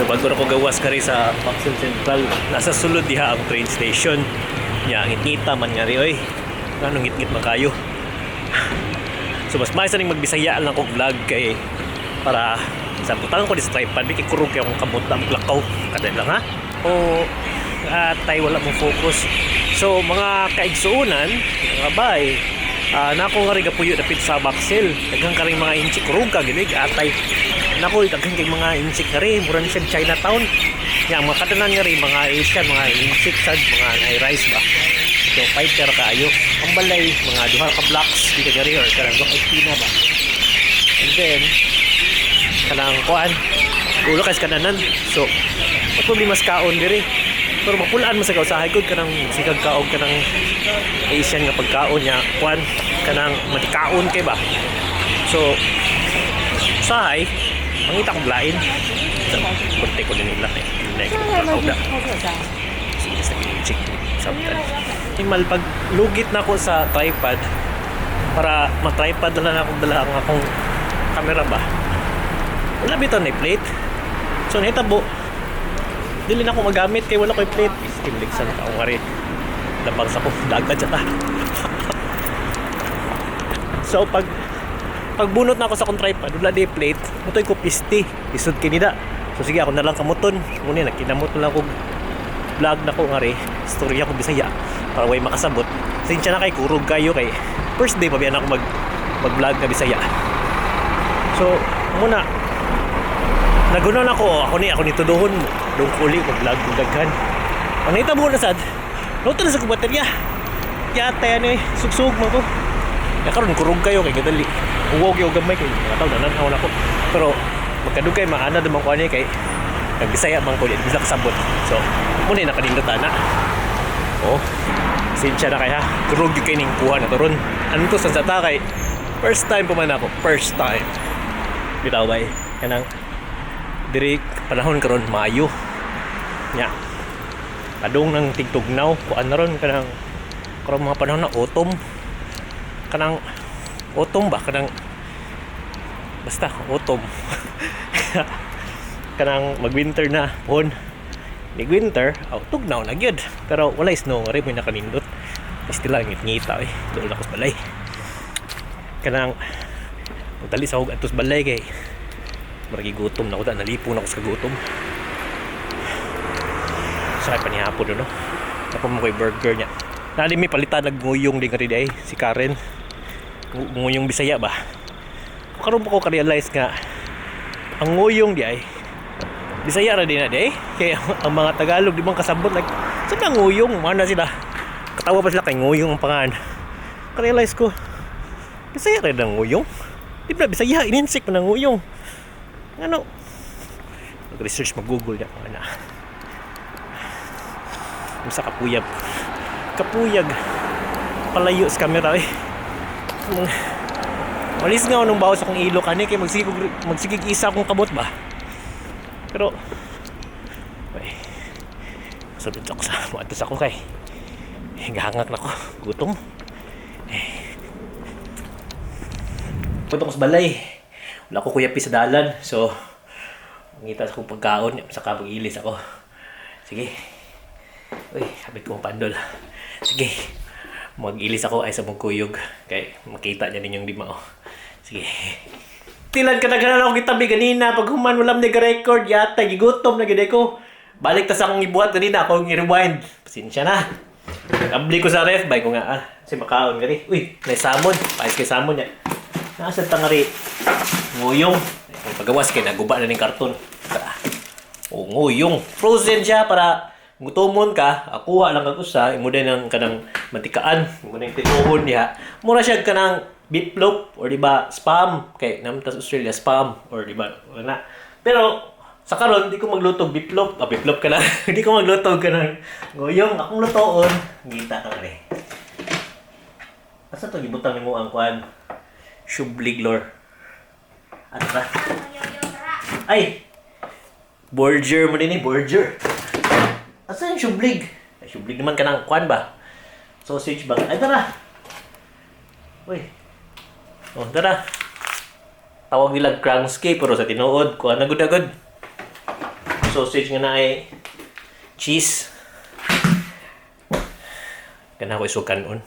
Bago na ko gawas kari sa Bacsil Central, nasa sulod diha ang train station. Nya ngit-ngita man nga ri oy. Ngano ngit-ngit man kayo. So mas may ning magbisaya lang kog vlog kay para sa butang ko di sa tripod di kay kurog kay akong kamot na maglakaw kada lang ha. O atay, wala mong focus. So mga kaigsuonan, mga bay, nako nga rin gapuyo dapit sa Bacsil. Daghang karing mga inchik, kurog ka ginig atay. Nako, daghan kay mga inchik nga rin, mura ni siya Chinatown. Ya, mga katanan nga rin mga Asian, mga inchik sad, mga nay rice ba. So fighter kayo. Ang balay mga duha ka blocks di ka gari or kanang duha ka esquina ba. And then kanang kuan ulo kay kananan. So may problema sa kaon diri. Pero mapulaan mo sa kausahay gud kanang sikag kaog kanang Asian nga pagkaon niya kuan kanang matikaon kay ba. So usahay mangita kog lain. So, konti ko din nila kay hindi ko na. Sige sa check samtan. Imal pag lugit na ako sa tripod para ma-tripod na lang akong dala ang akong camera ba. Wala bitaw na plate. So nahitabo dili na ako magamit kay wala ko'y plate. Istimligsan ka nga rin. Labang sa ko dagat siya ta. So pag pagbunot na ako sa akong tripod, wala di plate, mutoy ko pisti, isod kinida. So sige, ako na lang kamuton. Muna nagkinamot na lang ko vlog na ko nga rin, istorya ko Bisaya para way makasabot. Sinsya na kay kurog kayo kay first day pa biyan ako mag mag-vlog na Bisaya. So muna nagunan ako, ako ni tuduhon dong kuli mag-vlog kog daghan. Ang nahitabo na sad, nauta na sa kong baterya. Yata yan eh, sugsug man ko. Ya karon kurog kayo kay gadali. Huwag yung gamay kay mga tao nananaw na ko. Pero magkadugay maana naman ko ani kay nagbisaya man ko di bisa kasabot. So muna nakanindot ana. Oh. Sinsya na kay ha. Kurog yung kay ning kuha na to ron. Ano to sa ta kay first time pa man ako, first time. Bitaw bay kanang diri panahon karon Mayo. Nya. Padung ng tigtugnaw, kuan na ron kanang karon mga panahon na autumn, kanang autumn ba, kanang basta autumn, kanang mag-winter na pohon ni winter, oh, tugnaw na gyud pero walay snow nga rin may nakanindot. Still lang ngit-ngita eh, doon ako sa balay kanang magdali sa hug atos balay kay maragi gutom na ako da, nalipong na ako sa gutom sa kay panihapon no Napon mo ko'y burger niya. Nali may palitan nagnguyong din nga rin si Karen. Nguyong Bisaya ba? Karon pa ko ka-realize nga ang nguyong di ay Bisaya ra din na di ay. Kaya ang mga Tagalog di bang kasabot like sa ba nguyong mana sila. Katawa pa sila kay nguyong ang pangan. Ka-realize ko Bisaya ra ang nguyong. Di ba Bisaya ininsik man ang nguyong. Ano? Mag-research, mag-Google niya kung ano. Sa kapuyag. Kapuyag. Palayo sa camera eh. Malis nga ako nung bawas akong ilo kani kay magsigig isa akong kabot ba. Pero ay, sunod ako sa muadtos ako kay gahangak na ko, gutom. Eh. Punta ko sa balay. Wala ko kuyapi sa dalan. So, ngita sa kong pagkaon, saka mag-ilis ako. Sige. Uy, habit kong pandol. Sige. Mag-ilis ako ay sa mong kuyog. Kay makita niya ninyong lima oh. Sige. Tilan ka naghanan ako gitabi ganina pag human wala man record yata gigutom na gid ko. Balik ta sa akong ibuhat ganina akong i-rewind. Pasensya na. Abli ko sa ref bay ko nga ah si makaon gani. Uy, may salmon. Paes kay salmon niya. Nasa ta nga ri nguyong. Ay, pagawas kay naguba na ning karton. Tara. O nguyong. Frozen siya para gutomon ka, akuha lang kag usa, imo din ang kanang mantikaan, imo din tinuhon diha. Mura siya kanang beef loaf or di ba Spam kay namta sa Australia Spam or di ba wala. Pero sa karon di ko magluto beef loaf, ah, beef loaf ka lang. Di ko magluto kanang nguyong, akong lutoon. Gita ka rin. Asa to gibutang nimo ang kuan? Shublig lore. Ano ba? Ay! Burger mo din eh, burger. Asa yung shublig? Ay, shublig naman ka ng kwan ba? Sausage ba? Ay, tara! Uy. Oh, tara. Tawag nila Kransky pero sa tinuod, kuan na gud agad. Sausage nga naay cheese. Kana ko isukanon.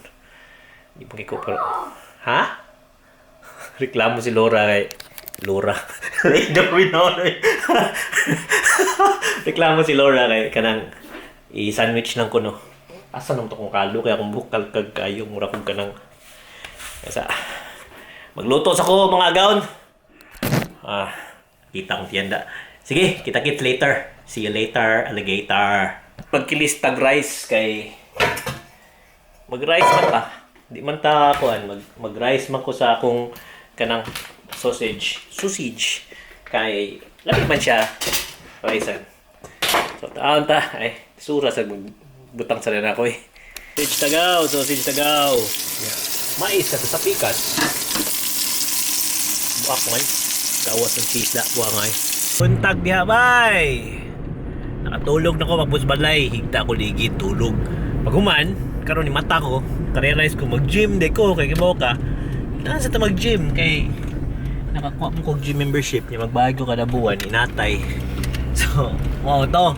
Di pa ko pero ha? Reklamo si Laura kay Laura. Reklamo si Laura kay kanang i-sandwich lang ko, no. Asa nang to kong kalo kaya akong bukal kag kayo, mura kong kanang sa magluto sa ko mga agaon. Ah, kita kong tiyenda. Sige, kita kit later. See you later, alligator. Pagkilis tag rice kay mag-rice man ta. Di man ta kuan, mag-rice man ko sa akong kanang sausage, sausage kay lami man siya rice. So taon ta ay sura sa butang sa na ako eh. Sausage tagaw, sausage tagaw. Yeah. Mais ka sa pikas. Buak man. Gawas ng cheese la, buak ngay. Buntag diha bay. Nakatulog na ko pagbus balay, higta ko ligid tulog. Paghuman, karon ni mata ko, ka-realize ko mag-gym de ko kay kibaw ka. Kinahanglan sa ta mag-gym kay nakakuha mo kog gym membership niya, magbayad ko kada buwan inatay. So, mao to.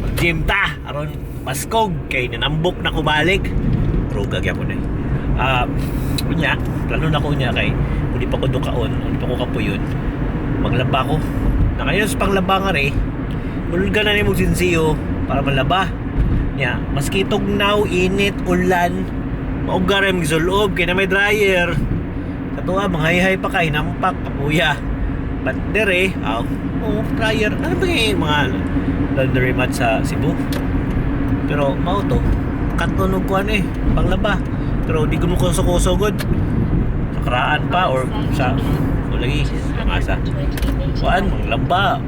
Mag-gym ta aron maskog kay nanambok na ko balik. Ruga gyapon eh. Ah, unya, plano na ko unya kay kung di pa ko dukaon, kung di pa ko kapuyon, maglaba ko. Nakayon sa panglaba nga re, mulga na ni mo sinsiyo para malaba. Nya, maski tugnaw, init, ulan, mauga rin gisulob kay na may dryer. Sa tuwa, mangayhay pa kay nampak, kapuya. But dere, aw, oh, dryer. Ano ba yung mga laundry mat sa Cebu? Pero mao to, katunog ko ano eh, panglaba. Pero di ko mo kuso-kuso good. Sa karaan pa or sa o lagi, mga sa kuan, manglaba.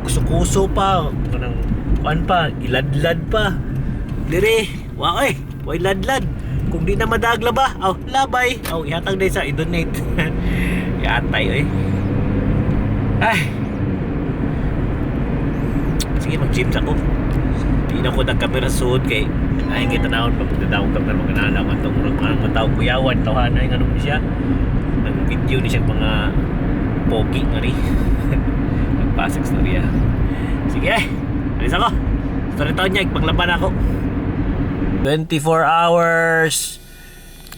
Kuso-kuso pa, kanang kuan pa, iladlad pa. Dire, wa eh, way ladlad. Kung di na madagla ba, aw, labay. Aw, ihatag day sa i-donate. Iatay eh. Ay. Sige, mag-gym sa ko. Di na ko nagkamera suod kay ay kita naon pag pagdadawag kamera maganala man to murag mga mga tao kuyawan tawhana yung ano ni siya, nag-video ni siya mga pogi nga ri nagpasag storya. Sige, alis ako. Story taon niya, paglaban ako 24 hours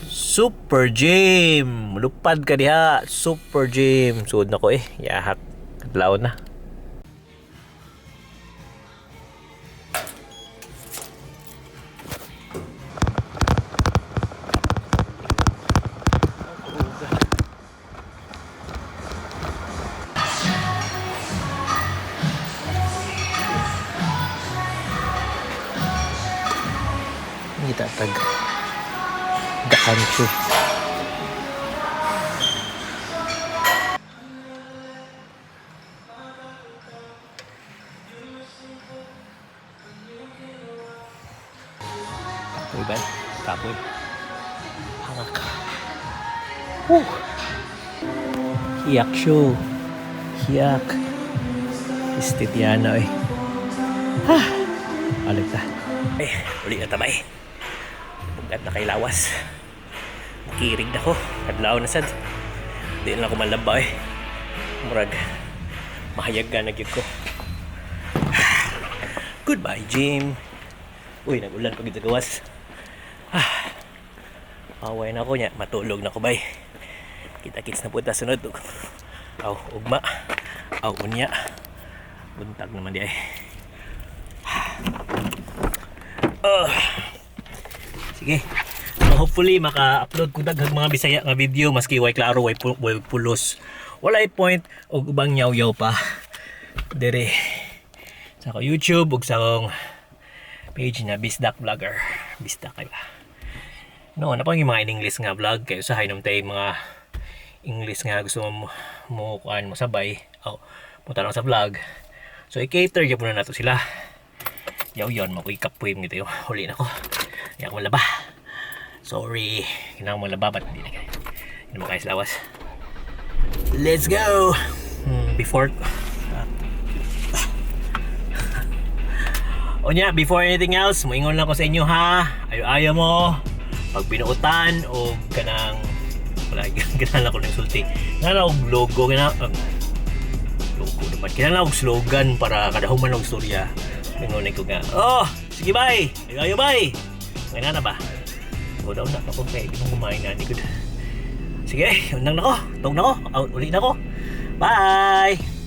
Super Gym. Lupad ka diha, Super Gym. Suod na ko eh, yahak. Adlaw na. Ngita tag Gaancho. Kapoy ba? Kapoy. Hangak. Whew. Hiyak show. Hiyak. Istitiana eh. Ha. Alag ta. Ay, uli na tabay. Bugat na kay lawas. Kirig na ko. Kadlaw na sad. Di na ako malaba eh. Murag mahayag ka na gyud ko. Goodbye, gym. Uy, nag-ulan pag sa gawas. Ah. Away na ako niya. Matulog na ko, bay. Kita-kits na po ta sunod. Aw, ugma. Aw, unya. Buntag naman di ay. Ah. Sige. So hopefully maka-upload ko daghang mga Bisaya nga video maski way klaro, way, way pulos. Walay point og ubang yaw-yaw pa. Dere sa ako YouTube ug sa akong page na Bisdak Vlogger. Bisdak kay ba? No, na yung mga in English nga vlog kayo sa hinom tay mga English nga gusto mo mo kuan mo sabay. Oh, punta lang sa vlog. So i-cater gyud na nato sila. Yaw yon mo ko'y kapoy mo ito. Huli na ko. Hindi ako malaba. Sorry. Kinahanglan malaba ba't hindi na kayo. Hindi mo kaya sa lawas. Let's go! Before Unya, before anything else, moingon lang ko sa inyo ha. Ayo-ayo mo. Pag binuotan o kanang wala ganahan ako ng sulti. Nga og logo gana Loko naman. Kinahanglan og slogan para kada human og storya. Ingon ko nga, "Oh, sige bye. Ayo bye." Ngayon na ba? O daw na ako kay di mo kumain na ni gud. Sige, undang na ko. Tug na ko. Out uli na ko. Bye.